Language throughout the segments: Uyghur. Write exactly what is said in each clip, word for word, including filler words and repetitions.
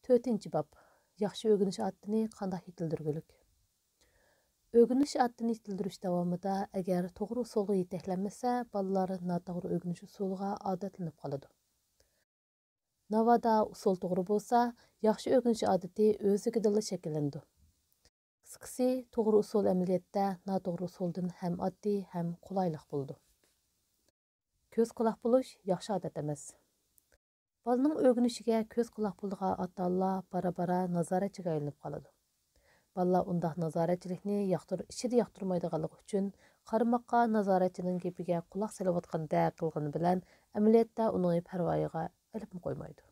تۆتىنچى باب، ياخشى ئۆگىنىش ئادىتىنى قانداق يېتىلدۈرگۈلۈك؟ ئۆگىنىش ئادىتىنى يېتىلدۈرۈش داۋامىدا ئەگەر توغرا ئۇسۇلغا يېتەكلەنمىسە، بالىلار ناتوغرا ئۆگىنىش ئۇسۇلىغا ئادەتلىنىپ قالىدۇ. ناۋادا ئۇسۇل توغرا بولسا، ياخشى ئۆگىنىش ئادىتى ئۆزلۈكىدىنلا شەكىللىنىدۇ. قىسقىسى، توغرا ئۇسۇل ئەمەلىيەتتە ناتوغرا ئۇسۇلدىن ھەم ئاددىي، ھەم قولايلىق بولىدۇ. كۆز قۇلاق بولۇش ياخشى ئادەت ئەمەس. بالىنىڭ ئۆگىنىشىگە كۆز قۇلاق بولىدىغان ئاتا-ئانىلار بارا-بارا نازارەتچىگە ئايلىنىپ قالىدۇ. بالىلار ئۇنداق نازارەتچىلىكنى ياقتۇر-، ئىچىدە ياقتۇرمايدىغانلىقى ئۈچۈن، قارىماققا نازارەتچىنىڭ گېپىگە قۇلاق سېلىۋاتقاندەك قىلغىنى بىلەن، ئەمەلىيەتتە ئۇنىڭ پەرۋايىغا ئېلىپمۇ قويمايدۇ.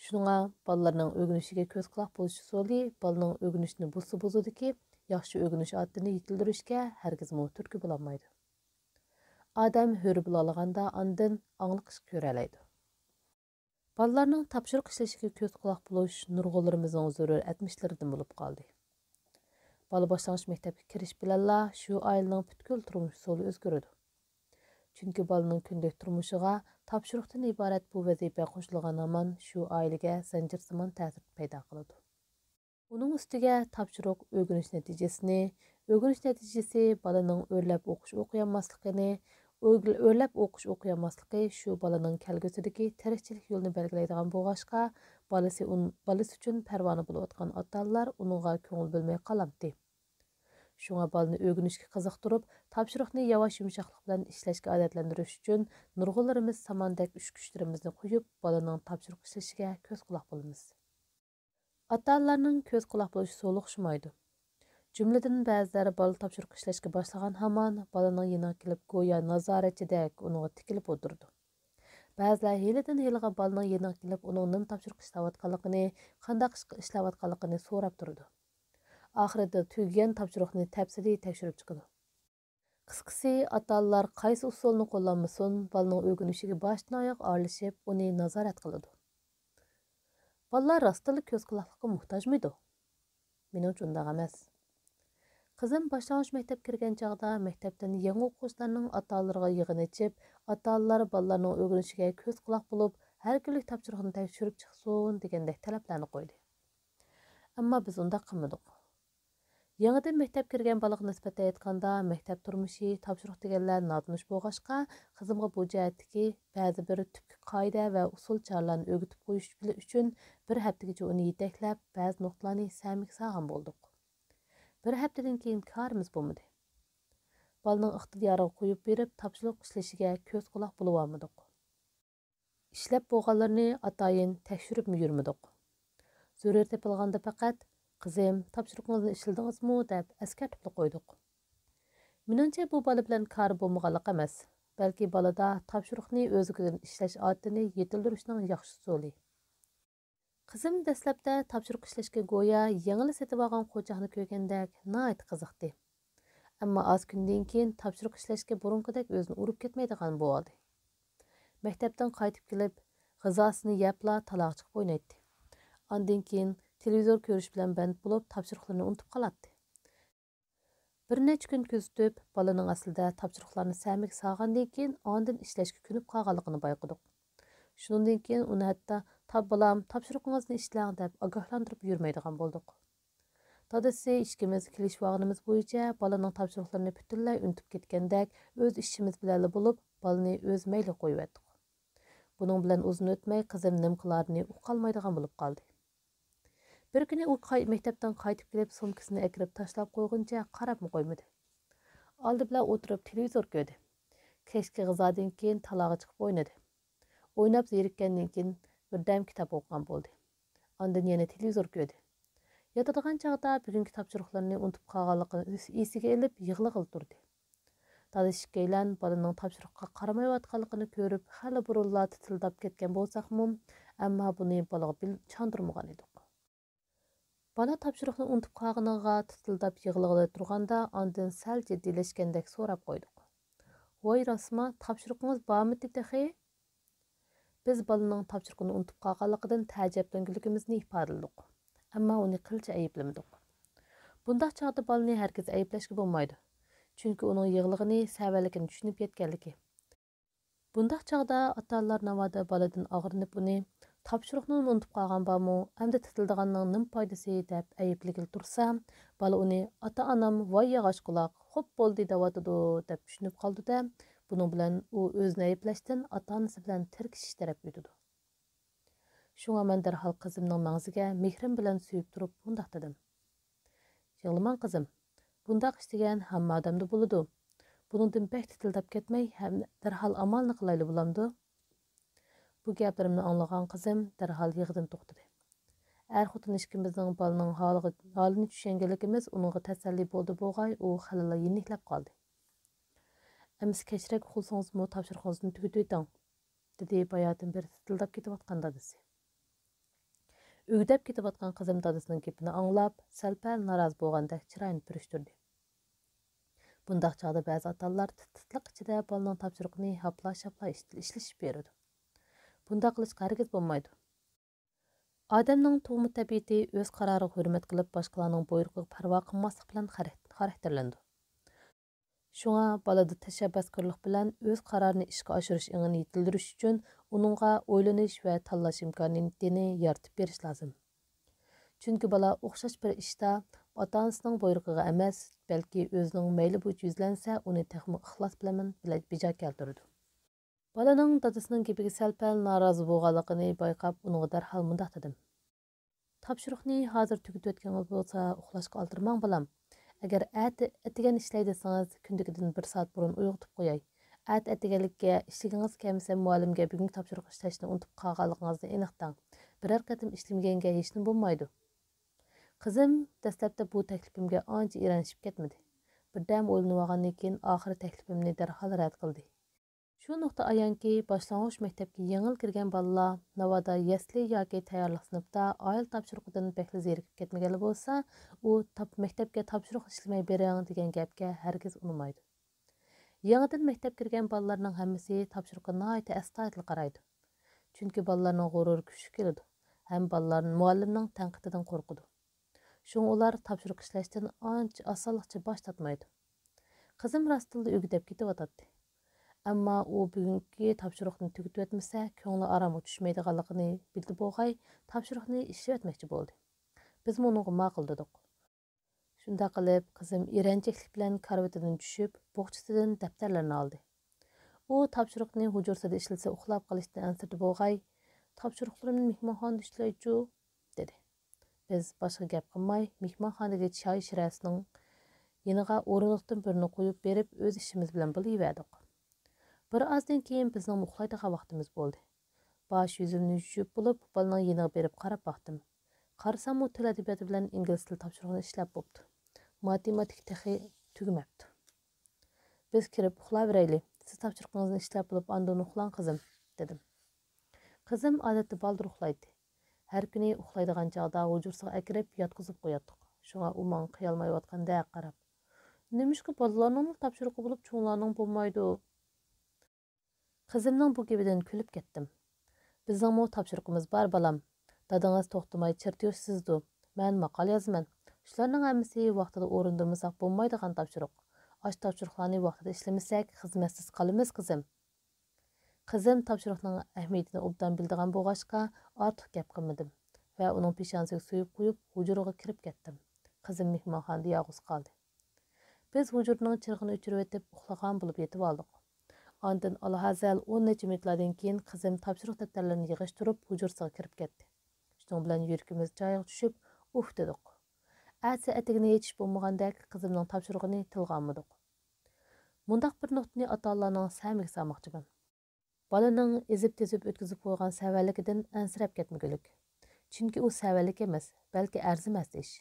شۇنىڭا بالىلارنىڭ ئۆگىنىشىگە كۆز قۇلاق بولۇش ئۇسۇلى بالىنىڭ ئۆگىنىشىنى بۇزسا بۇزىدۇكى، ياخشى ئۆگىنىش ئادىتىنى يېتىلدۈرۈشكە ھەرگىزمۇ تۈرتكە بولالمايدۇ. ئادەم ھۆر بولالىغاندا ئاندىن ئاڭلىق ئىش كۆرەلەيدۇ. بالىلارنىڭ تاپشۇرۇق ئىشلىشىگە كۆز قۇلاق بولۇش نۇرغۇنلىرىمىزنىڭ زۆرۈر ئەتمىشلىرىدىن بولۇپ قالدى. بالا باشلانغۇچ مەكتەپكە كىرىش بىلەنلا شۇ ئائىلىنىڭ پۈتكۈل تۇرمۇش ئۇسۇلى ئۆزگىرىدۇ. چۈنكى بالىنىڭ كۈندىلىك تۇرمۇشىغا تاپشۇرۇقتىن ئىبارەت بۇ ۋەزىپە قوشۇلغان ھامان شۇ ئائىلىگە زەنجىرسىمان تەسىر پەيدا قىلىدۇ. ئۇنىڭ ئۈستىگە تاپشۇرۇق ئۆگىنىش نەتىجىسىنى، ئۆگىنىش نەتىجىسى بالىنىڭ ئۆرلەپ ئوقۇش ئوقۇيالماسلىقىنى، ئۆگل-، ئۆرلەپ ئوقۇش ئوقۇيالماسلىقى شۇ بالىنىڭ كەلگۈسىدىكى تىرىكچىلىك يولىنى بەلگىلەيدىغان بولغاچقا، بالىسى ئۇن-، بالىسى ئۈچۈن پەرۋانە بولۇۋاتقان ئاتا-ئانىلار ئۇنىڭغا كۆڭۈل بۆلمەي قالامتى. شۇڭا بالىنى ئۆگىنىشكە قىزىقتۇرۇپ، تاپشۇرۇقنى ياۋاش يۇمشاقلىق بىلەن ئىشلەشكە ئادەتلەندۈرۈش ئۈچۈن نۇرغۇنلىرىمىز ساماندەك ئۈچ كۈچلىرىمىزنى قويۇپ، بالىنىڭ تاپشۇرۇق ئىشلىشىگە كۆز قۇلاق بولىمىز. ئاتا-ئانىلارنىڭ كۆز قۇلاق بولۇش ئۇسۇلى ئوخشىمايدۇ. جۈملىدىن بەزىلەر بالا تاپشۇرۇق ئىشلەشكە باشلىغان ھامان بالىنىڭ يېنىغا كېلىپ گويا نازارەتچىدەك ئۇنىڭغا تىكىلىپ ئولتۇرىدۇ. بەزىلەر ھېلىدىن ھېلىغا بالىنىڭ يېنىغا كېلىپ ئۇنىڭ نېمە تاپشۇرۇق ئىشلەۋاتقانلىقىنى، قانداق ئىشقا ئىشلەۋاتقانلىقىنى سوراپ تۇرىدۇ. ئاخىرىدا تۈگىگەن تاپشۇرۇقنى تەپسىلىي تەكشۈرۈپ چىقىدۇ. قىسقىسى، ئاتا-ئانىلار قايسى ئۇسۇلنى قوللانمىسۇن، بالىنىڭ ئۆگىنىشىگە باشتىن-ئاياغ ئارىلىشىپ، ئۇنى نازارەت قىلىدۇ. بالىلار راستتىنلا كۆز قۇلاقلىققا موھتاجمىدۇ؟ مېنىڭچە ئۇنداق ئەمەس. قىزىم باشلانغۇچ مەكتەپكە كىرگەن چاغدا مەكتەپتىن يېڭى ئوقۇغۇچىلارنىڭ ئاتا-ئانىلىرىغا يىغىن ئېچىپ، ئاتا-ئانىلار بالىلارنىڭ ئۆگىنىشىگە كۆز قۇلاق بولۇپ، ھەر كۈنلۈك تاپشۇرۇقنى تەكشۈرۈپ چىقسۇن دېگەندەك تەلەپلەرنى قويدى. ئەمما بىز ئۇنداق قىلمىدۇق. يېڭىدىن مەكتەپكە كىرگەن بالىغا نىسبەتەن ئېيتقاندا، مەكتەپ تۇرمۇشى، تاپشۇرۇق دېگەنلەر ناتونۇش بولغاچقا، قىزىمغا بۇ جەھەتتىكى بەزى بىر تۈپكى قائىدە ۋە ئۇسۇل چارىلارنى ئۆگىتىپ قويۇش ئۈچۈن بىر ھەپتىگىچە ئۇنى يېتەكلەپ، بەزى نۇقتىلارنى سەمىگە سالغان بولدۇق. بىر ھەپتىدىن كېيىن كارىمىز بولمىدى. بالىنىڭ ئىقتىدارىغا قويۇپ بېرىپ، تاپشۇرۇق ئىشلىشىگە كۆز قۇلاق بولۇۋالمىدۇق. ئىشلەپ بولغانلىرىنى ئاتايىن تەكشۈرۈپمۇ يۈرمىدۇق. زۆرۈر تېپىلغاندا پەقەت، «قىزىم، تاپشۇرۇقىڭىزنى ئىشلىدىڭىزمۇ؟» دەپ ئەسكەرتىپلا قويدۇق. مېنىڭچە، بۇ بالا بىلەن كارى بولمىغانلىق ئەمەس، بەلكى بالىدا تاپشۇرۇقنى ئۆزلۈكىدىن ئىشلەش ئادىتىنى يېتىلدۈرۈشنىڭ ياخشى ئۇسۇلى. قىزىم دەسلەپتە تاپشۇرۇق ئىشلەشكە گويا يېڭىلا سېتىۋالغان قوچاقنى كۆرگەندەك ناھايىتى قىزىقتى. ئەمما ئاز كۈندىن كېيىن تاپشۇرۇق ئىشلەشكە بۇرۇنقىدەك ئۆزىنى ئۇرۇپ كەتمەيدىغان بولۇۋالدى. مەكتەپتىن قايتىپ كېلىپ، غىزاسىنى يەپلا تالاغا چىقىپ ئوينايتتى. ئاندىن كېيىن تېلېۋىزور كۆرۈش بىلەن بەند بولۇپ، تاپشۇرۇقلىرىنى ئۇنتۇپ قالاتتى. بىر نەچچە كۈن كۆزىتىپ، بالىنىڭ ئەسلىدە تاپشۇرۇقلارنى سەمىگە سالغاندىن كېيىن، ئاندىن ئىشلەشكە كۆنۈپ قالغانلىقىنى بايقىدۇق. شۇنىڭدىن كېيىن ئۇنى ھەتتا، «تا-، بالام، تاپشۇرۇقىڭىزنى ئىشلەڭ» دەپ ئاگاھلاندۇرۇپ يۈرمەيدىغان بولدۇق. دادىسى ئىككىمىز كېلىشىۋالغىنىمىز بويىچە بالىنىڭ تاپشۇرۇقلىرىنى پۈتۈنلەي ئۇنتۇپ كەتكەندەك، ئۆز ئىشىمىز بىلەنلا بولۇپ، بالىنى ئۆز مەيلىگە قويۇۋەتتۇق. بۇنىڭ بىلەن ئۇزۇن ئۆتمەي قىزىم نېمە قىلارىنى ئۇقالمايدىغان بولۇپ قالدى. بىر كۈنى ئۇ قاي-، مەكتەپتىن قايتىپ كېلىپ، سومكىسىنى ئەكىرىپ تاشلاپ قويغىنىچە قاراپمۇ قويمىدى. ئالدى بىلەن ئولتۇرۇپ تېلېۋىزور كۆردى. كەچكى غىزادىن كېيىن تالاغا چىقىپ ئوينىدى. ئويناپ زېرىككەندىن كېيىن بىردەم كىتاب ئوقۇغان بولدى. ئاندىن يەنە تېلېۋىزور كۆردى. ياتىدىغان چاغدا بۈگۈنكى تاپشۇرۇقلىرىنى ئۇنتۇپ قالغانلىقىنى ئېس-، ئېسىگە ئېلىپ يىغلىغىلى تۇردى. دادىسى ئىككىيلەن بالىنىڭ تاپشۇرۇققا قارىمايۋاتقانلىقىنى كۆرۈپ، خېلى بۇرۇنلا تىتىلداپ كەتكەن بولساقمۇ، ئەمما بۇنى بالىغا بىل-، چاندۇرمىغان ئىدۇق. بالا تاپشۇرۇقنى ئۇنتۇپ قالغىنىغا تىتىلداپ يىغلىغىلى تۇرغاندا، ئاندىن سەل جىددىيلەشكەندەك سوراپ قويدۇق. «ۋاي راستما، تاپشۇرۇقىڭىز بارمىدى تېخى؟» بىز بالىنىڭ تاپشۇرۇقىنى ئۇنتۇپ قالغانلىقىدىن تەئەجەبلەنگۈلۈكىمىزنى ئىپادىلىدۇق. ئەمما ئۇنى قىلچە ئەيىبلىمىدۇق. بۇنداق چاغدا بالىنى ھەرگىز ئەيىبلەشكە بولمايدۇ. چۈنكى ئۇنىڭ يىغلىغىنى سەۋەنلىكىنى چۈشىنىپ يەتكەنلىكى. بۇنداق چاغدا ئاتا-ئانىلار ناۋادا بالىدىن ئاغرىنىپ ئۇنى، تاپشۇرۇقنى ئۇنتۇپ قالغان بارمۇ، ئەمدى تىتىلدىغاننىڭ نېمە پايدىسى دەپ ئەيىبلىگىلى تۇرسا، بالا ئۇنى ئاتا-ئانام ۋاي ياغاچ قۇلاق، خوپ بولدى دەۋاتىدۇ دەپ چۈشىنىپ قالىدۇ-دە، بۇنىڭ بىلەن ئۇ ئۆزىنى ئەيىبلەشتىن ئاتا-ئانىسى بىلەن تىركىشىش تەرەپ ئۆتىدۇ. شۇڭا مەن دەرھال قىزىمنىڭ مەڭزىگە مېھرىم بىلەن سۆيۈپ تۇرۇپ مۇنداق دېدىم. يىغلىماڭ قىزىم، بۇنداق ئىش دېگەن ھەممە ئادەمدە بولىدۇ. بۇنىڭدىن بەك تىتىلداپ كەتمەي، ھەم دەرھال ئامالنى قىلايلى بولامدۇ؟ بۇ گەپلىرىمنى ئاڭلىغان قىزىم دەرھال يىغىدىن توختىدى. ئەر خوتۇن ئىككىمىزنىڭ بالىنىڭ ھالىغا، ھالىنى چۈشەنگەنلىكىمىز ئۇنىڭغا تەسەللى بولدى بولغاي، ئۇ خېلىلا يېنىكلەپ قالدى. ئەمىسە كەچرەك ئۇخلىسىڭىزمۇ تاپشۇرۇقىڭىزنى تۈگىتىۋېتىڭ، دېدى باياتىن بېرى تىتىلداپ كېتىۋاتقان دادىسى. ئۆگدەپ كېتىۋاتقان قىزىم دادىسىنىڭ گېپىنى ئاڭلاپ، سەل-پەل نارازى بولغاندەك چىرايىنى پۈرۈشتۈردى. بۇنداق چاغدا بەزى ئاتا-ئانىلار تىت-، تىتلىق ئىچىدە بالىنىڭ تاپشۇرۇقىنى ھاپلا-شاپلا ئىش-، ئىشلىتىپ بېرىدۇ. بۇنداق قىلىشقا ھەرگىز بولمايدۇ. ئادەمنىڭ تۇغما تەبىئىتى ئۆز قارارىغا ھۆرمەت قىلىپ، باشقىلارنىڭ بۇيرۇقىغا پەرۋا قىلماسلىق بىلەن خاراكتېرلىنىدۇ. شۇڭا بالىدا تەشەببۇسكارلىق بىلەن ئۆز قارارىنى ئىشقا ئاشۇرۇش ئېڭىنى يېتىلدۈرۈش ئۈچۈن ئۇنىڭغا ئويلىنىش ۋە تاللاش ئىمكانىيىتىنى يارىتىپ بېرىش لازىم. چۈنكى بالا ئوخشاش بىر ئىشتا ئاتا-ئانىسىنىڭ بۇيرۇقىغا ئەمەس، بەلكى ئۆزىنىڭ مەيلى بويىچە يۈزلەنسە، ئۇنى تېخىمۇ ئىخلاس بىلەن بىلە-، بىجا كەلتۈرىدۇ. بالىنىڭ دادىسىنىڭ گېپىگە سەل-پەل نارازى بولغانلىقىنى بايقاپ، ئۇنىڭغا دەرھال مۇنداق دېدىم. تاپشۇرۇقنى ھازىر تۈگىتىۋەتكىنىڭىز بولسا، ئۇخلاشقا ئالدىرىماڭ، بالام. ئەگەر ئەتە ئەتىگەن ئىشلەي دېسىڭىز، كۈندىكىدىن بىر سائەت بۇرۇن ئويغىتىپ قوياي. ئەتە ئەتىگەنلىككە ئىشلىگىڭىز كەلمىسە، مۇئەللىمگە بۈگۈنكى تاپشۇرۇق ئىشلەشنى ئۇنتۇپ قالغانلىقىڭىزنى ئېنىق دەڭ. بىرەر قېتىم ئىشلىمىگەنگە ھېچنېمە بولمايدۇ. قىزىم دەسلەپتە بۇ تەكلىپىمگە ئانچە ئىرەنشىپ كەتمىدى. بىردەم ئويلىنىۋالغاندىن كېيىن، ئاخىرى تەكلىپىمنى دەرھال رەت قىلدى. شۇ نۇقتا ئايانكى، باشلانغۇچ مەكتەپكە يېڭىلا كىرگەن بالىلار ناۋادا يەسلى ياكى تەييارلىق سىنىپتا ئائىلە تاپشۇرۇقىدىن بەكلا زېرىكىپ كەتمىگەنلا بولسا، ئۇ تاپ-، مەكتەپكە تاپشۇرۇق ئىشلىمەي بېرىڭ دېگەن گەپكە ھەرگىز ئۇنىمايدۇ. يېڭىدىن مەكتەپكە كىرگەن بالىلارنىڭ ھەممىسى تاپشۇرۇققا ناھايىتى ئەستايىدىل قارايدۇ. چۈنكى بالىلارنىڭ غۇرۇرى كۈچلۈك كېلىدۇ ھەم بالىلار مۇئەللىمنىڭ تەنقىدىدىن قورقىدۇ. شۇڭا ئۇلار تاپشۇرۇق ئىشلەشتىن ئانچە ئاسانلىقچە باش تارتمايدۇ. قىزىم راستتىنلا ئۆگدەپ كېتىۋاتاتتى. ئەمما ئۇ بۈگۈنكى تاپشۇرۇقنى تۈگىتىۋەتمىسە، كۆڭلى ئارامغا چۈشمەيدىغانلىقىنى بىلدى بولغاي، تاپشۇرۇقنى ئىشلىۋەتمەكچى بولدى. بىزمۇ ئۇنىڭغا ماقۇل دېدۇق. شۇنداق قىلىپ، قىزىم ئېرەنچەكلىك بىلەن كارىۋىتىدىن چۈشۈپ، بوخچىسىدىن دەپتەرلەرنى ئالدى. ئۇ تاپشۇرۇقنى ھۇجرىسىدا ئىشلىسە ئۇخلاپ قېلىشتىن ئەنسىرىدى بولغاي، تاپشۇرۇقلىرىمنى مېھمانخانىدا ئىشلەيچۇ، دېدى. بىز باشقا گەپ قىلماي، مېھمانخانىدىكى چاي شىرەسىنىڭ يېنىغا ئورۇندۇقتىن بىرنى قويۇپ بېرىپ، ئۆز ئىشىمىز بىلەن بولۇۋەردۇق. بىر ئازدىن كېيىن بىزنىڭمۇ ئۇخلايدىغان ۋاقتىمىز بولدى. باش يۈزۈمنى يۇيۇپ بولۇپ، بالىنىڭ يېنىغا بېرىپ قاراپ باقتىم. قارىسام، ئۇ تىل ئەدەبىياتى بىلەن ئىنگلىز تىلى تاپشۇرۇقىنى ئىشلەپ بوپتۇ. ماتېماتىكا تېخى تۈگىمەپتۇ. بىز كىرىپ ئۇخلاۋېرەيلى. سىز تاپشۇرۇقىڭىزنى ئىشلەپ بولۇپ، ئاندىن ئۇخلاڭ، قىزىم، دېدىم. قىزىم ئادەتتە بالدۇر ئۇخلايتتى. ھەر كۈنى ئۇخلايدىغان چاغدا ھۇجرىسىغا ئەكىرىپ ياتقۇزۇپ قوياتتۇق. شۇڭا ئۇ ماڭا قىيالمايۋاتقاندەك قاراپ، نېمىشقا بالىلارنىڭلا تاپشۇرۇقى بولۇپ، چوڭلارنىڭ بولمايدۇ؟ قىزىمنىڭ بۇ گېپىدىن كۈلۈپ كەتتىم. بىزنىڭمۇ تاپشۇرۇقىمىز بار، بالام. دادىڭىز توختىماي چىرتيوژ سىزىدۇ. مەن ماقالە يازىمەن. شۇلارنىڭ ھەممىسى ۋاقتىدا ئورۇندىمىساق بولمايدىغان تاپشۇرۇق. ئاشۇ تاپشۇرۇقلارنى ۋاقتىدا ئىشلىمىسەك، خىزمەتسىز قالىمىز، قىزىم. قىزىم تاپشۇرۇقنىڭ ئەھمىيىتىنى ئوبدان بىلىدىغان بولغاچقا، ئارتۇق گەپ قىلمىدىم ۋە ئۇنىڭ پېشانىسىگە سۆيۈپ قويۇپ، ھۇجرىغا كىرىپ كەتتىم. قىزىم مېھمانخانىدا يالغۇز قالدى. بىز ھۇجرىنىڭ چىرىغىنى ئۆچۈرۈۋېتىپ، ئۇخلىغان بولۇپ يېتىۋالدۇق. ئاندىن ئالاھازەل ئون نەچچە مىنۇتلاردىن كېيىن قىزىم تاپشۇرۇق دەپتەرلىرىنى يىغىشتۇرۇپ، ھۇجرىسىغا كىرىپ كەتتى. شۇنىڭ بىلەن يۈرىكىمىز جايىغا چۈشۈپ، ئۇھ دېدۇق. ئەتىسى ئەتىگىنى ھېچ بولمىغاندەك قىزىمنىڭ تاپشۇرۇقىنى تىلغا ئالمىدۇق. مۇنداق بىر نۇقتىنى ئاتا-ئانىلارنىڭ سەمىگە سالماقچىمەن. بالىنىڭ ئېزىپ-تېزىپ ئۆتكۈزۈپ قويغان سەۋەنلىكىدىن ئەنسىرەپ كەتمىگۈلۈك. چۈنكى ئۇ سەۋەنلىك ئەمەس، بەلكى ئەرزىمەس ئىش.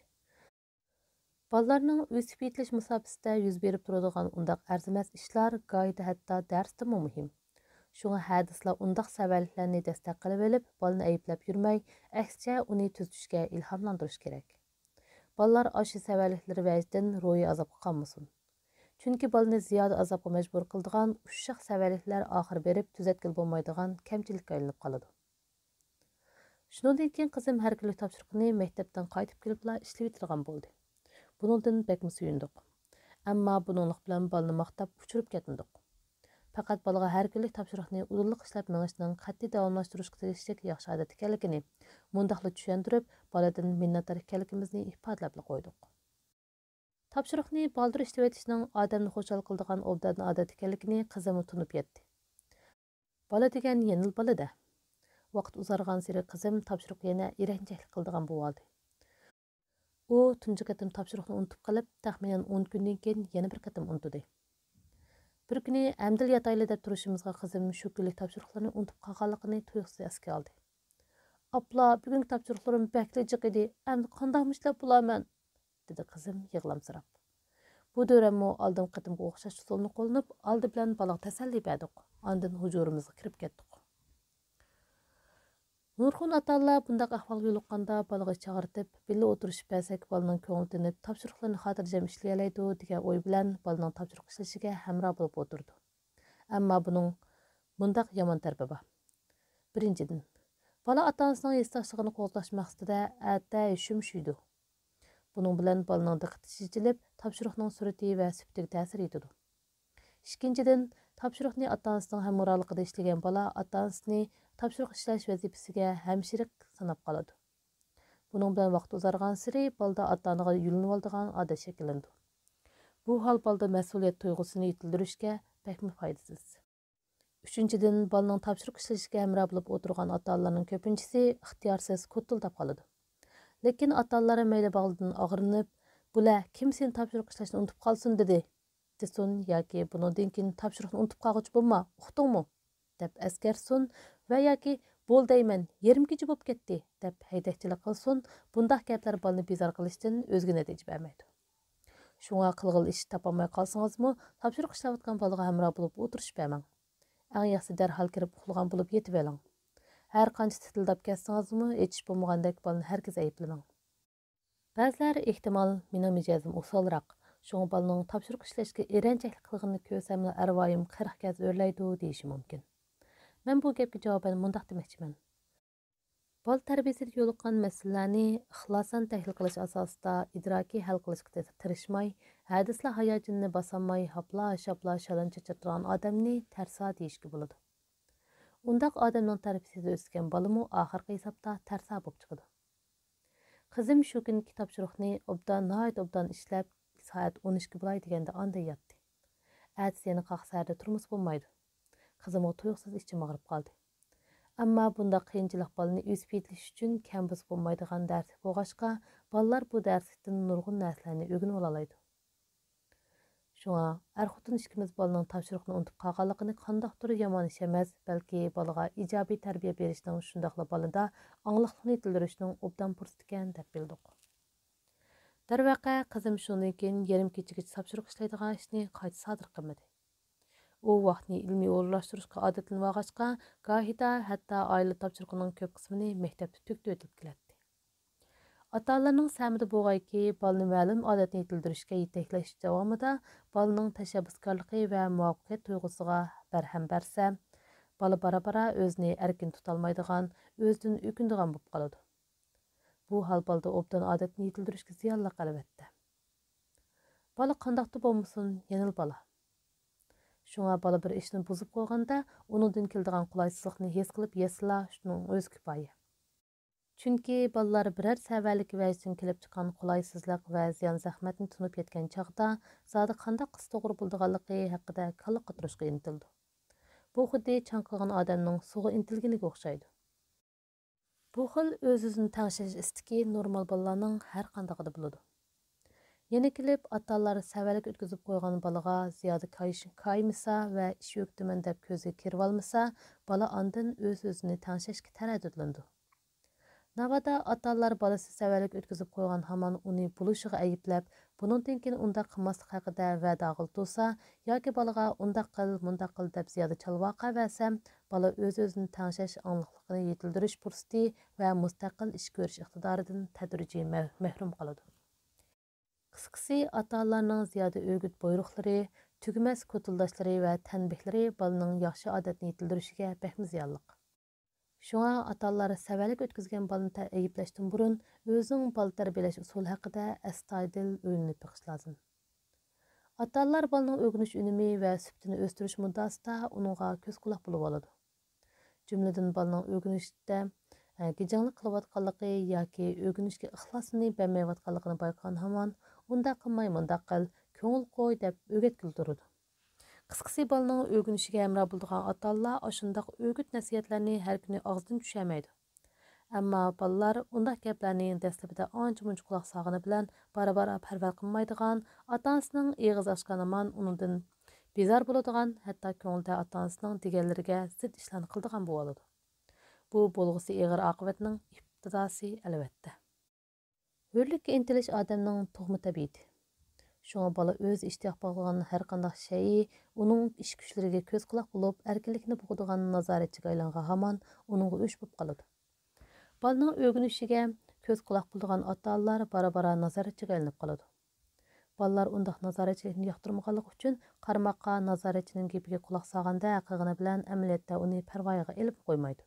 بالىلارنىڭ ئۆسۈپ يېتىلىش مۇساپىسىدە يۈز بېرىپ تۇرىدىغان ئۇنداق ئەرزىمەس ئىشلار گاھىدا ھەتتا دەرستىنمۇ مۇھىم. شۇڭا ھە دېسىلا ئۇنداق سەۋەنلىكلەرنى دەستەك قىلىۋېلىپ، بالىنى ئەيىبلەپ يۈرمەي، ئەكسىچە ئۇنى تۈزىتىشكە ئىلھاملاندۇرۇش كېرەك. بالىلار ئاشۇ سەۋەنلىكلىرى ۋەجىدىن روھىي ئازابقا قالمىسۇن. چۈنكى بالىنى زىيادە ئازابقا مەجبۇر قىلىدىغان ئۇششاق سەۋەنلىكلەر ئاخىرى بېرىپ تۈزەتكىلى بولمايدىغان كەمچىلىككە ئايلىنىپ قالىدۇ. شۇنىڭدىن كېيىن قىزىم ھەر كۈنلۈك تاپشۇرۇقىنى مەكتەپتىن قايتىپ كېلىپلا ئىشلىۋېتىدىغان بولدى. بۇنىڭدىن بەكمۇ سۆيۈندۇق. ئەمما بۇنىڭلىق بىلەن بالىنى ماختاپ ئۇچۇرۇپ كەتمىدۇق. پەقەت بالىغا ھەر كۈنلۈك تاپشۇرۇقنى ئۇدۇللۇق ئىشلەپ مېڭىشنىڭ قەتئىي داۋاملاشتۇرۇشقا تېگىشلىك ياخشى ئادەت ئىكەنلىكىنى مۇنداقلا چۈشەندۈرۈپ، بالىدىن مىننەتدار ئىكەنلىكىمىزنى ئىپادىلەپلا قويدۇق. تاپشۇرۇقنى بالدۇر ئىشلىۋېتىشنىڭ ئادەمنى خۇشال قىلىدىغان ئوبدان ئادەت ئىكەنلىكىنى قىزىممۇ تونۇپ يەتتى. بالا دېگەن يەنىلا بالا-دە. ۋاقىت ئۇزارغانسېرى قىزىم تاپشۇرۇققا يەنە ئېرەنچەكلىك قىلىدىغان بولۇۋالدى. ئۇ تۇنجى قېتىم تاپشۇرۇقنى ئۇنتۇپ قېلىپ، تەخمىنەن ئون كۈندىن كېيىن يەنە بىر قېتىم ئۇنتۇدى. بىر كۈنى ئەمدىلا ياتايلى دەپ تۇرۇشىمىزغا قىزىم شۇ كۈنلۈك تاپشۇرۇقلىرىنى ئۇنتۇپ قالغانلىقىنى تۇيۇقسىز ئەسكە ئالدى. «ئاپلا، بۈگۈنكى تاپشۇرۇقلىرىم بەكلا جىق ئىدى، ئەمدى قانداقمۇ ئىشلەپ بولارمەن؟» دېدى قىزىم يىغلامسىراپ. بۇ دۆۋرەممۇ ئالدىنقى قېتىمغا ئوخشاش ئۇسۇلنى قوللىنىپ، ئالدى بىلەن بالىغا تەسەللى بەردۇق، ئاندىن ھۇجرىمىزغا كىرىپ كەتتۇق. نۇرغۇن ئاتا-ئانىلار بۇنداق ئەھۋالغا يولۇققاندا بالىغا ئىش ئاغرىتىپ، بىللە ئولتۇرۇشۇپ بەرسەك، بالىنىڭ كۆڭلى تىنىپ، تاپشۇرۇقلىرىنى خاتىرجەم ئىشلىيەلەيدۇ، دېگەن ئوي بىلەن بالىنىڭ تاپشۇرۇق ئىشلىشىگە ھەمراھ بولۇپ ئولتۇرىدۇ. ئەمما بۇنىڭ مۇنداق يامان تەرىپى بار. بىرىنچىدىن، بالا ئاتا-ئانىسىنىڭ ھېسداشلىقىنى قوزغاش مەقسىتىدە ئەتە شۈمشۈيدۇ. بۇنىڭ بىلەن بالىنىڭ دىققىتى چېچىلىپ، تاپشۇرۇقنىڭ سۈرئىتى ۋە سۈپىتىگە تەسىر يېتىدۇ. ئىككىنچىدىن، تاپشۇرۇقنى ئاتا-ئانىسىنىڭ ھەمراھلىقىدا ئىشلىگەن بالا ئاتا-ئانىسىنى تاپشۇرۇق ئىشلەش ۋەزىپىسىگە ھەمشىرىك ساناپ قالىدۇ. بۇنىڭ بىلەن ۋاقىت ئۇزارغانسېرى بالىدا ئاتا-ئانىغا يۈلىنىۋالىدىغان ئادەت شەكىللىنىدۇ. بۇ ھال بالىدا مەسئۇلىيەت تۇيغۇسىنى يېتىلدۈرۈشكە بەكمۇ پايدىسىز. ئۈچىنچىدىن، بالىنىڭ تاپشۇرۇق ئىشلىشىگە ھەمراھ بولۇپ ئولتۇرغان ئاتا-ئانىلارنىڭ كۆپىنچىسى ئىختىيارسىز كوتۇلداپ قالىدۇ. لېكىن ئاتا-ئانىلار مەيلى باغلىدىن ئاغرىنىپ، «بۇلە، كىم سېنى تاپشۇرۇق ئىشلەشنى ئۇنتۇپ قالسۇن دېدى؟» دېسۇن ياكى «بۇنىڭدىن كېيىن تاپشۇرۇقنى ئۇنتۇپ قالغۇچە بولما، ئۇقتۇڭمۇ؟» دەپ ئەسكەرتسۇن ۋە ياكى «بول دەيمەن، يېرىم كېچە بولۇپ كەتتى» دەپ ھەيدەكچىلىك قىلسۇن، بۇنداق گەپلەر بالىنى بىزار قىلىشتىن ئۆزگە نەتىجە بەرمەيدۇ. شۇڭا قىلغىلى ئىش تاپالماي قالسىڭىزمۇ، تاپشۇرۇق ئىشلەۋاتقان بالىغا ھەمراھ بولۇپ ئولتۇرۇشۇپ بەرمەڭ. ئەڭ ياخشىسى دەرھال كىرىپ ئۇخلىغان بولۇپ يېتىۋېلىڭ. ھەر قانچە تىتىلداپ كەتسىڭىزمۇ، ئېچىش بولمىغاندەك بالىنى ھەرگىز ئەيىبلىمەڭ. بەزىلەر، ئېھتىمال، مېنىڭ مىجەزىم ئوسالراق، شۇڭا بالىنىڭ تاپشۇرۇق ئىشلەشكە ئېرەنچەكلىك قىلغىنىنى كۆرسەملا ئەرۋايىم قىرىق گەز ئۆرلەيدۇ دېيىشى مۇمكىن. مەن بۇ گەپكە جاۋابەن مۇنداق دېمەكچىمەن. بالا تەربىيىسىدە يولۇققان مەسىلىلەرنى ئىخلاسەن تەھلىل قىلىش ئاساسىدا ئىدراكىي ھەل قىلىشقا تىرىشماي، ھەدىسلا ھاياجىنىنى باسالماي ھاپلا-شاپلا شالام چېچىرىدىغان ئادەمنى تەرسا دېيىشكە بولىدۇ. ئۇنداق ئادەمنىڭ تەربىيىسىدە ئۆسكەن بالىمۇ ئاخىرقى ھېسابتا تەرسا بولۇپ چىقىدۇ. قىزىم شۇ كۈنكى تاپشۇرۇقنى ئوبدان، ناھايىتى ئوبدان ئىشلەپ، سائەت ئون ئىككى بولاي دېگەندە ئاندىن ياتتى. ئەتىسى يەنە قاق سەھەردە تۇرمىسا بولمايدۇ. قىزىمغا تۇيۇقسىز ئىچىم ئاغرىپ قالدى. ئەمما بۇنداق قىيىنچىلىق بالىنى ئۆسۈپ يېتىلىش ئۈچۈن كەم بولسا بولمايدىغان دەرسلىك بولغاچقا، بالىلار بۇ دەرسلىكتىن نۇرغۇن نەرسىلەرنى ئۆگىنىۋالالايدۇ. شۇڭا ئەر-خوتۇن ئىككىمىز بالىنىڭ تاپشۇرۇقنى ئۇنتۇپ قالغانلىقىنى قانداقتۇر يامان ئىش ئەمەس، بەلكى بالىغا ئىجابىي تەربىيە بېرىشنىڭ، شۇنداقلا بالىدا ئاڭلىقلىقنى يېتىلدۈرۈشنىڭ ئوبدان پۇرسىتى ئىكەن، دەپ بىلدۇق. دەرۋەقە، قىزىم شۇنىڭدىن كېيىن يېرىم كېچىگىچە تاپشۇرۇق ئىشلەيدىغان ئىشنى قايتا سادىر قىلمىدى. ئۇ ۋاقىتنى ئىلمىي ئورۇنلاشتۇرۇشقا ئادەتلىنىۋالغاچقا، گاھىدا ھەتتا ئائىلە تاپشۇرۇقىنىڭ كۆپ قىسمىنى مەكتەپتە تۈگىتىۋېتىپ كېلەتتى. ئاتا-ئانىلارنىڭ سەمىدە بولغايكى، بالىنى مەلۇم ئادەتنى يېتىلدۈرۈشكە يېتەكلەش داۋامىدا بالىنىڭ تەشەببۇسكارلىقى ۋە مۇۋەپپەقىيەت تۇيغۇسىغا بەرھەم بەرسە، بالا بارا-بارا ئۆزىنى ئەركىن تۇتالمايدىغان، ئۆزىدىن ئۆكۈنىدىغان بولۇپ قالىدۇ. بۇ ھال بالىدا ئوبدان ئادەتنى يېتىلدۈرۈشكە زىيانلىق، ئەلۋەتتە. بالا قانداقتا بولمىسۇن، يەنىلا بالا. شۇڭا بالا بىر ئىشنى بۇزۇپ قويغاندا، ئۇنىڭدىن كېلىدىغان قولايسىزلىقنى ھېس قىلىپ يەتسىلا، شۇنىڭ ئۆزى كۇپايە. چۈنكى بالىلار بىرەر سەۋەنلىك ۋەجىدىن كېلىپ چىققان قولايسىزلىق ۋە زىيان-زەخمەتنى تونۇپ يەتكەن چاغدا، زادى قانداق قىلسا توغرا بولىدىغانلىقى ھەققىدە كاللا قاتۇرۇشقا ئىنتىلىدۇ. بۇ خۇددى چاڭقىغان ئادەمنىڭ سۇغا ئىنتىلگىنىگە ئوخشايدۇ. بۇ خىل ئۆز-ئۆزىنى تەڭشەش ئىستىكى نورمال بالىلارنىڭ ھەر قاندىقىدا بولىدۇ. يەنە كېلىپ، ئاتا-ئانىلار سەۋەنلىك ئۆتكۈزۈپ قويغان بالىغا زىيادە كايىش-، كايمىسا ۋە ئىش ئۆگىتىمەن دەپ كۆزىگە كىرىۋالمىسا، بالا ئاندىن ئۆز-ئۆزىنى تەڭشەشكە تەرەددۇتلىنىدۇ. ناۋادا ئاتا-ئانىلار بالىسى سەۋەنلىك ئۆتكۈزۈپ قويغان ھامان ئۇنى بولۇشىغا ئەيىبلەپ، بۇنىڭدىن كېيىن ئۇنداق قىلماسلىق ھەققىدە ۋەدە ئالغىلى تۇرسا ياكى بالىغا «ئۇنداق قىل، مۇنداق قىل» دەپ زىيادە چالۋاقا بەرسە، بالا ئۆز-ئۆزىنى تەڭشەش ئاڭلىقلىقىنى يېتىلدۈرۈش پۇرسىتى ۋە مۇستەقىل ئىش كۆرۈش ئىقتىدارىدىن تەدرىجىي مەھ-، مەھرۇم قالىدۇ. قىسقىسى، ئاتا-ئانىلارنىڭ زىيادە ئۆگۈت بۇيرۇقلىرى، تۈگىمەس كوتۇلداشلىرى ۋە تەنبىھلىرى بالىنىڭ ياخشى ئادەتنى يېتىلدۈرۈشىگە بەكمۇ زىيانلىق. شۇڭا ئاتا-ئانىلار سەۋەنلىك ئۆتكۈزگەن بالىنى تە-، ئەيىبلەشتىن بۇرۇن، ئۆزىنىڭ بالا تەربىيەلەش ئۇسۇلى ھەققىدە ئەستايىدىل ئويلىنىپ بېقىش لازىم. ئاتا-ئانىلار بالىنىڭ ئۆگىنىش ئۈنۈمى ۋە سۈپىتىنى ئۆستۈرۈش مۇددىئاسىدا ئۇنىڭغا كۆز-قۇلاق بولۇۋالىدۇ. جۈملىدىن بالىنىڭ ئۆگىنىشتە، ئە، گىجاڭلىق قىلىۋاتقانلىقى ياكى ئۆگىنىشكە ئىخلاسىنى بەرمەيۋاتقانلىقىنى بايقىغان ھامان، «ئۇنداق قىلماي، مۇنداق قىل، كۆڭۈل قوي» دەپ ئۆگەتكىلى تۇرىدۇ. قىسقىسى، بالىنىڭ ئۆگىنىشىگە ھەمراھ بولىدىغان ئاتا-ئانىلار ئاشۇنداق ئۆگۈت-نەسىھەتلەرنى ھەر كۈنى ئاغزىدىن چۈشۈرمەيدۇ. ئەمما بالىلار ئۇنداق گەپلەرنى دەسلىپىدە ئانچە-مۇنچە قۇلاق سالغىنى بىلەن، بارا-بارا پەرۋا قىلمايدىغان، ئاتا-ئانىسىنىڭ ئېغىزى ئاچقان ھامان ئۇنىڭدىن بىزار بولىدىغان، ھەتتا كۆڭلىدە ئاتا-ئانىسىنىڭ دېگەنلىرىگە زىت ئىشلارنى قىلىدىغان بولۇۋالىدۇ. بۇ بولغۇسى ئېغىر ئاقىۋەتنىڭ ئىپتىداسى، ئەلۋەتتە. ھۆرلۈككە ئىنتىلىش ئادەمنىڭ تۇغما تەبىئىتى. شۇڭا بالا ئۆزى ئىشتىياق باغلىغان ھەرقانداق شەيئى ئۇنىڭ ئىش-كۈچلىرىگە كۆز-قۇلاق بولۇپ، ئەركىنلىكىنى بوغىدىغان نازارەتچىگە ئايلانغان ھامان ئۇنىڭغا ئۆچ بولۇپ قالىدۇ. بالىنىڭ ئۆگىنىشىگە كۆز-قۇلاق بولىدىغان ئاتا-ئانىلار بارا-بارا نازارەتچىگە ئايلىنىپ قالىدۇ. بالىلار ئۇنداق نازارەتچىلىكنى ياقتۇرمىغانلىقى ئۈچۈن، قارىماققا نازارەتچىنىڭ گېپىگە قۇلاق سالغاندەك قىلغىنى بىلەن، ئەمەلىيەتتە ئۇنى پەرۋايىغا ئېلىپمۇ قويمايدۇ.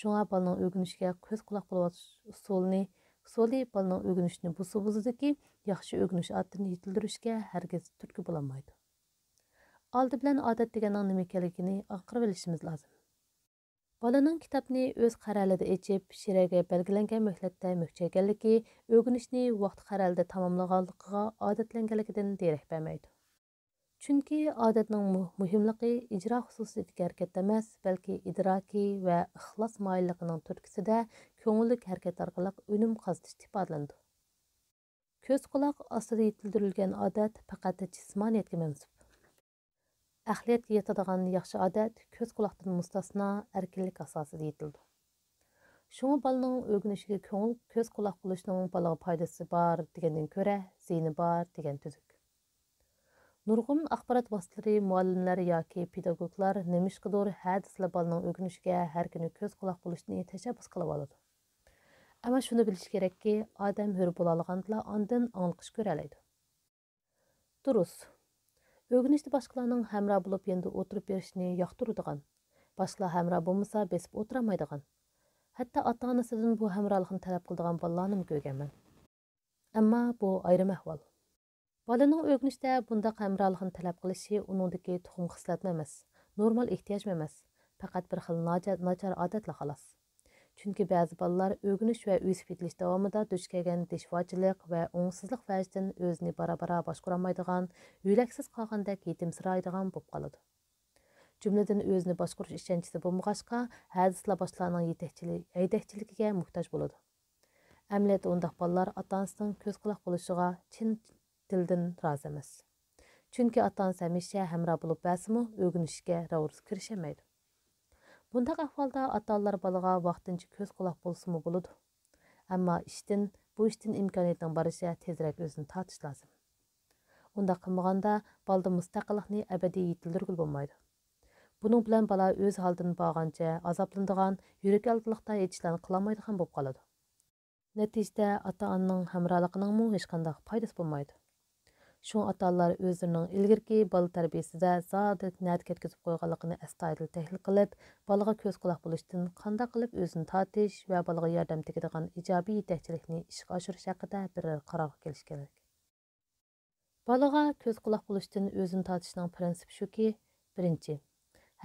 شۇڭا بالىنىڭ ئۆگىنىشىگە كۆز-قۇلاق بولۇۋاتىش ئۇسۇلىنى، ئۇسۇلى بالىنىڭ ئۆگىنىشىنى بۇزسا بۇزىدۇكى، ياخشى ئۆگىنىش ئادىتىنى يېتىلدۈرۈشكە ھەرگىز تۈرتكە بولالمايدۇ. ئالدى بىلەن ئادەت دېگەننىڭ نېمە ئىكەنلىكىنى ئاڭقىرىۋېلىشىمىز لازىم. بالىنىڭ كىتابنى ئۆز قەرەلىدە ئېچىپ، شىرەگە بەلگىلەنگەن مۆھلەتتە مۆھكەيگەنلىكى، ئۆگىنىشنى ۋاقتى قەرەلدە تاماملىغانلىقىغا ئادەتلەنگەنلىكىدىن دېرەك بەرمەيدۇ. چۈنكى ئادەتنىڭ مۇ-، مۇھىملىقى ئىجرا خۇسۇسىيىتىدىكى ھەرىكەتتە ئەمەس، بەلكى ئىدراكى ۋە ئىخلاس مايىللىقىنىڭ تۈرتكىسىدە كۆڭۈللۈك ھەرىكەت ئارقىلىق ئۈنۈم قازىنىشتا ئىپادىلىنىدۇ. كۆز-قۇلاق ئاستىدا يېتىلدۈرۈلگەن ئادەت پەقەت جىسمانىيەتكە مەنسۇپ. ئەقلىيەتكە يېتىدىغان ياخشى ئادەت كۆز-قۇلاقتىن مۇستەسنا ئەركىنلىك ئاساسىدا يېتىلىدۇ. شۇڭا بالىنىڭ ئۆگىنىشىگە كۆڭۈل، كۆز-قۇلاق بولۇشنىڭ بالىغا پايدىسى بار دېگەندىن كۆرە، زىيىنى بار دېگەن تۈزۈك. نۇرغۇن ئاخبارات ۋاسىتىلىرى، مۇئەللىملەر ياكى پېداگوگلار نېمىشقىدۇر ھە دېسىلا بالىنىڭ ئۆگىنىشىگە ھەر كۈنى كۆز-قۇلاق بولۇشنى تەشەببۇس قىلىۋالىدۇ. ئەمما شۇنى بىلىش كېرەككى، ئادەم ھۆر بولالىغاندىلا ئاندىن ئاڭلىقىش كۆرەلەيدۇ. دۇرۇس. ئۆگىنىشتە باشقىلارنىڭ ھەمراھ بولۇپ يېنىدا ئولتۇرۇپ بېرىشىنى ياقتۇرىدىغان، باشقىلار ھەمراھ بولمىسا بېسىپ ئولتۇرالمايدىغان، ھەتتا ئاتا-ئانىسىدىن بۇ ھەمراھلىقنى تەلەپ قىلىدىغان بالىلارنىمۇ كۆرگەنمەن. ئەمما بۇ ئايرىم ئەھۋال. بالىنىڭ ئۆگىنىشتە بۇنداق ھەمراھلىقنى تەلەپ قىلىشى ئۇنىڭدىكى تۇخۇم خىسلەتمۇ ئەمەس، نورمال ئېھتىياجمۇ ئەمەس، پەقەت بىر خىل ناجا-، ناچار ئادەتلا خالاس. چۈنكى بەزى بالىلار ئۆگىنىش ۋە ئۆسۈپ يېتىلىش داۋامىدا دۇچ كەلگەن دىشۋارچىلىق ۋە ئوڭۇشسىزلىق ۋەجىدىن ئۆزىنى بارا-بارا باشقۇرالمايدىغان، يۆلەكسىز قالغاندەك يېتىمسىرايدىغان بولۇپ قالىدۇ. جۈملىدىن ئۆزىنى باشقۇرۇش ئىشەنچىسى بولمىغاچقا، ھە دېسىلا باشقىلارنىڭ يېتەكچىلىك، ھەيدەكچىلىكىگە موھتاج بولىدۇ. ئەمەلىيەتتە ئۇنداق بالىلار ئاتا-ئانىسىنىڭ كۆز-قۇلاق بولۇشىغا چىن دىلدىن رازى ئەمەس. چۈنكى ئاتا-ئانىسى ھەمىشە ھەمراھ بولۇپ بەرسىمۇ، ئۆگىنىشكە راۋۇرۇس كىرىشەلمەيدۇ. بۇنداق ئەھۋالدا ئاتا-ئانىلار بالىغا ۋاقتىنچە كۆز-قۇلاق بولسىمۇ بولىدۇ. ئەمما ئىشتىن، بۇ ئىشتىن ئىمكانىيەتنىڭ بارىچە تېزرەك ئۆزىنى تارتىش لازىم. ئۇنداق قىلمىغاندا، بالىدا مۇستەقىللىقنى ئەبەدىي يېتىلدۈرگىلى بولمايدۇ. بۇنىڭ بىلەن بالا ئۆز ھالىدىن بارغانچە ئازابلىنىدىغان، يۈرەك ئالدىلىقتا ھېچ ئىشلارنى قىلالمايدىغان بولۇپ قالىدۇ. نەتىجىدە ئاتا-ئانىنىڭ ھەمراھلىقىنىڭمۇ ھېچقانداق پايدىسى بولمايدۇ. شۇڭا ئاتا-ئانىلار ئۆزلىرىنىڭ ئىلگىرىكى بالا تەربىيەسىدە زادى نەدە كەتكۈزۈپ قويغانلىقىنى ئەستايىدىل تەھلىل قىلىپ، بالىغا كۆز-قۇلاق بولۇشتىن قانداق قىلىپ ئۆزىنى تارتىش ۋە بالىغا ياردەم تېگىدىغان ئىجابىي يېتەكچىلىكنى ئىشقا ئاشۇرۇش ھەققىدە بىرەر قارارغا كېلىش كېرەك. بالىغا كۆز-قۇلاق بولۇشتىن ئۆزىنى تارتىشنىڭ پىرىنسىپى شۇكى، بىرىنچى،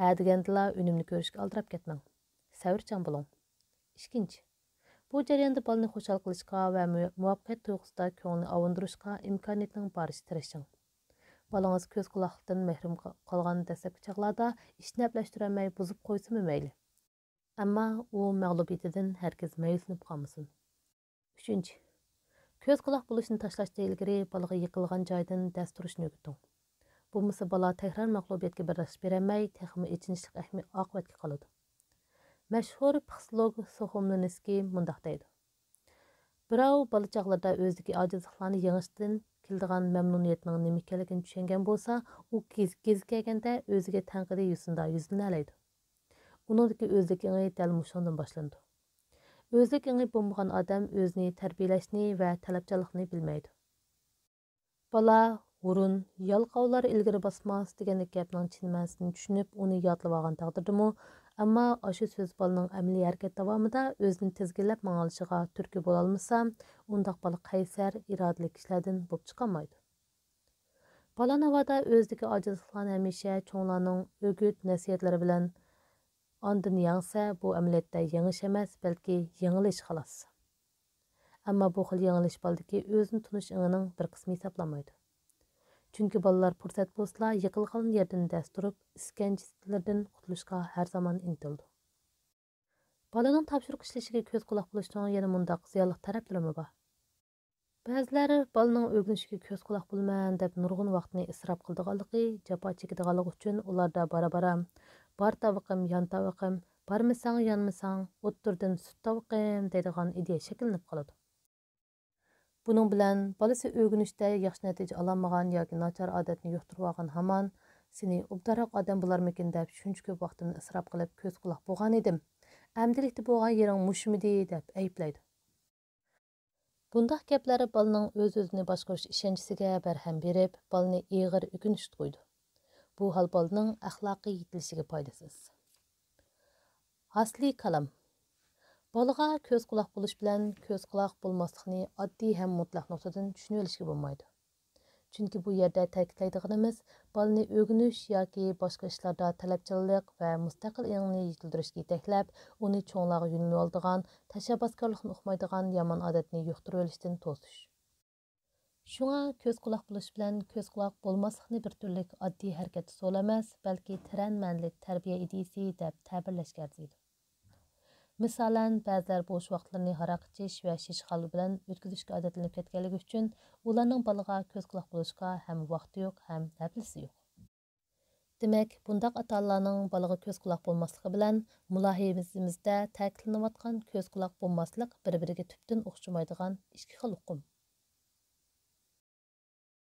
ھە دېگەندىلا ئۈنۈمنى كۆرۈشكە ئالدىراپ كەتمەڭ. سەۋرچان بولۇڭ. ئىككىنچى، بۇ جەرياندا بالىنى خۇشال قىلىشقا ۋە مۇ-، مۇۋەپپەقىيەت تۇيغۇسىدا كۆڭلىنى ئاۋۇندۇرۇشقا ئىمكانىيەتنىڭ بارىچە تىرىشىڭ. بالىڭىز كۆز-قۇلاقلىقتىن مەھرۇم قا-، قالغان دەسلەپكى چاغلاردا ئىشنى ئەپلەشتۈرەلمەي بۇزۇپ قويسىمۇ مەيلى. ئەمما ئۇ مەغلۇبىيىتىدىن ھەرگىز مەيۈسلىنىپ قالمىسۇن. ئۈچىنچى، كۆز-قۇلاق بولۇشنى تاشلاشتىن ئىلگىرى بالىغا يىقىلغان جايدىن دەس تۇرۇشنى ئۆگىتىڭ. بولمىسا بالا تەكرار مەغلۇبىيەتكە بەرداشلىق بېرەلمەي، تېخىمۇ ئېچىنىشلىق ئەھمى-، ئاقىۋەتكە قالىدۇ. مەشھۇر پسىخولوگ سوخوملىنسكىي مۇنداق دەيدۇ: بىراۋ بالا چاغلىرىدا ئۆزىدىكى ئاجىزلىقلارنى يېڭىشتىن كېلىدىغان مەمنۇنىيەتنىڭ نېمە ئىكەنلىكىنى چۈشەنگەن بولسا، ئۇ گېز-، گېزى كەلگەندە ئۆزىگە تەنقىدىي يۈزتۇندا يۈزلىنەلەيدۇ. ئۇنىڭدىكى ئۆزلۈك ئېڭى دەل مۇشۇنىڭدىن باشلىنىدۇ. ئۆزلۈك ئېڭى بولمىغان ئادەم ئۆزىنى تەربىيەلەشنى ۋە تەلەپچانلىقنى بىلمەيدۇ. بالا «ھۇرۇن، يالقاۋلار ئىلگىرى باسماس» دېگەندەك گەپنىڭ چىن مەنىسىنى چۈشىنىپ، ئۇنى يادلىۋالغان تەقدىردىمۇ، ئەمما ئاشۇ سۆز بالىنىڭ ئەمەلىي ھەرىكەت داۋامىدا ئۆزىنى تىزگىنلەپ ماڭالىشىغا تۈرتكە بولالمىسا، ئۇنداق بالا قەيسەر، ئىرادىلىك كىشىلەردىن بولۇپ چىقالمايدۇ. بالا ناۋادا ئۆزىدىكى ئاجىزلىقلارنى ھەمىشە چوڭلارنىڭ ئۆگۈت نەسىھەتلىرى بىلەن ئاندىن يەڭسە، بۇ ئەمەلىيەتتە يېڭىش ئەمەس، بەلكى يېڭىلىش، خالاس. ئەمما بۇ خىل يېڭىلىش بالىدىكى ئۆزىنى تونۇش ئېڭىنىڭ بىر قىسمى ھېسابلانمايدۇ. چۈنكى بالىلار پۇرسەت بولسىلا يىقىلغان يەردىن دەس تۇرۇپ، ئىسكەنجىلىرىدىن قۇتۇلۇشقا ھەر زامان ئىنتىلىدۇ. بالىنىڭ تاپشۇرۇق ئىشلىشىگە كۆز قۇلاق بولۇشنىڭ يەنە مۇنداق زىيانلىق تەرەپلىرىمۇ بار. بەزىلەر بالىنىڭ ئۆگىنىشىگە كۆز قۇلاق بولىمەن دەپ نۇرغۇن ۋاقىتنى ئىسراپ قىلىدىغانلىقى، جاپا چېكىدىغانلىقى ئۈچۈن ئۇلاردا بارا-بارا «بار تاۋىقىم، يان تاۋىقىم، بارمىساڭ يانمىساڭ، ئوتتۇرىدىن سۈت تاۋىقىم» دەيدىغان ئىدىيە شەكىللىنىپ قالىدۇ. بۇنىڭ بىلەن بالىسى ئۆگىنىشتە ياخشى نەتىجە ئالالمىغان ياكى ناچار ئادەتنى يۇقتۇرۇۋالغان ھامان، سېنى ئوبدانراق ئادەم بولارمىكىن دەپ شۇنچە كۆپ ۋاقتىمنى ئىسراپ قىلىپ كۆز قۇلاق بولغان ئىدىم. ئەمدىلىكتە بولغان يېرىڭ مۇشۇمىدى دەپ ئەيىبلەيدۇ. بۇنداق گەپلەر بالىنىڭ ئۆز-ئۆزىنى باشقۇرۇش ئىشەنچىسىگە بەرھەم بېرىپ، بالىنى ئېغىر ئۆكۈنۈشكە قويىدۇ. بۇ ھال بالىنىڭ ئەخلاقىي يېتىلىشىگە پايدىسىز. ھاسىلى كالام. بالىغا كۆز قۇلاق بولۇش بىلەن كۆز قۇلاق بولماسلىقنى ئاددىي ھەم مۇتلەق نۇقتىدىن چۈشىنىۋېلىشكە بولمايدۇ. چۈنكى بۇ يەردە تەكىتلەيدىغىنىمىز، بالىنى ئۆگىنىش ياكى باشقا ئىشلاردا تەلەپچانلىق ۋە مۇستەقىل ئېڭىنى يېتىلدۈرۈشكە يېتەكلەپ، ئۇنى چوڭلارغا يۆنىلىۋالىدىغان، تەشەببۇسكارلىقنى ئۇقمايدىغان يامان ئادەتنى يۇقتۇرۇۋېلىشتىن توسۇش. شۇڭا كۆز قۇلاق بولۇش بىلەن كۆز قۇلاق بولماسلىقنى بىر تۈرلۈك ئاددىي ھەرىكەت ئۇسۇلى ئەمەس، بەلكى تىرەن مەنىلىك تەربىيە ئىدىيىسى دەپ تەبىرلەشكە ئەرزىيدۇ. مىسالەن، بەزىلەر بوش ۋاقىتلىرىنى ھاراق ئىچىش ۋە شىشىخالا بىلەن ئۆتكۈزۈشكە ئادەتلىنىپ كەتكەنلىكى ئۈچۈن، ئۇلارنىڭ بالىغا كۆز قۇلاق بولۇشقا ھەم ۋاقتى يوق، ھەم ھەپىلىسى يوق. دېمەك، بۇنداق ئاتا-ئانىلارنىڭ بالىغا كۆز قۇلاق بولماسلىقى بىلەن مۇلاھىزىمىزدە تەكىتلىنىۋاتقان كۆز قۇلاق بولماسلىق بىر-بىرىگە تۈپتىن ئوخشىمايدىغان ئىككى خىل ئۇقۇم.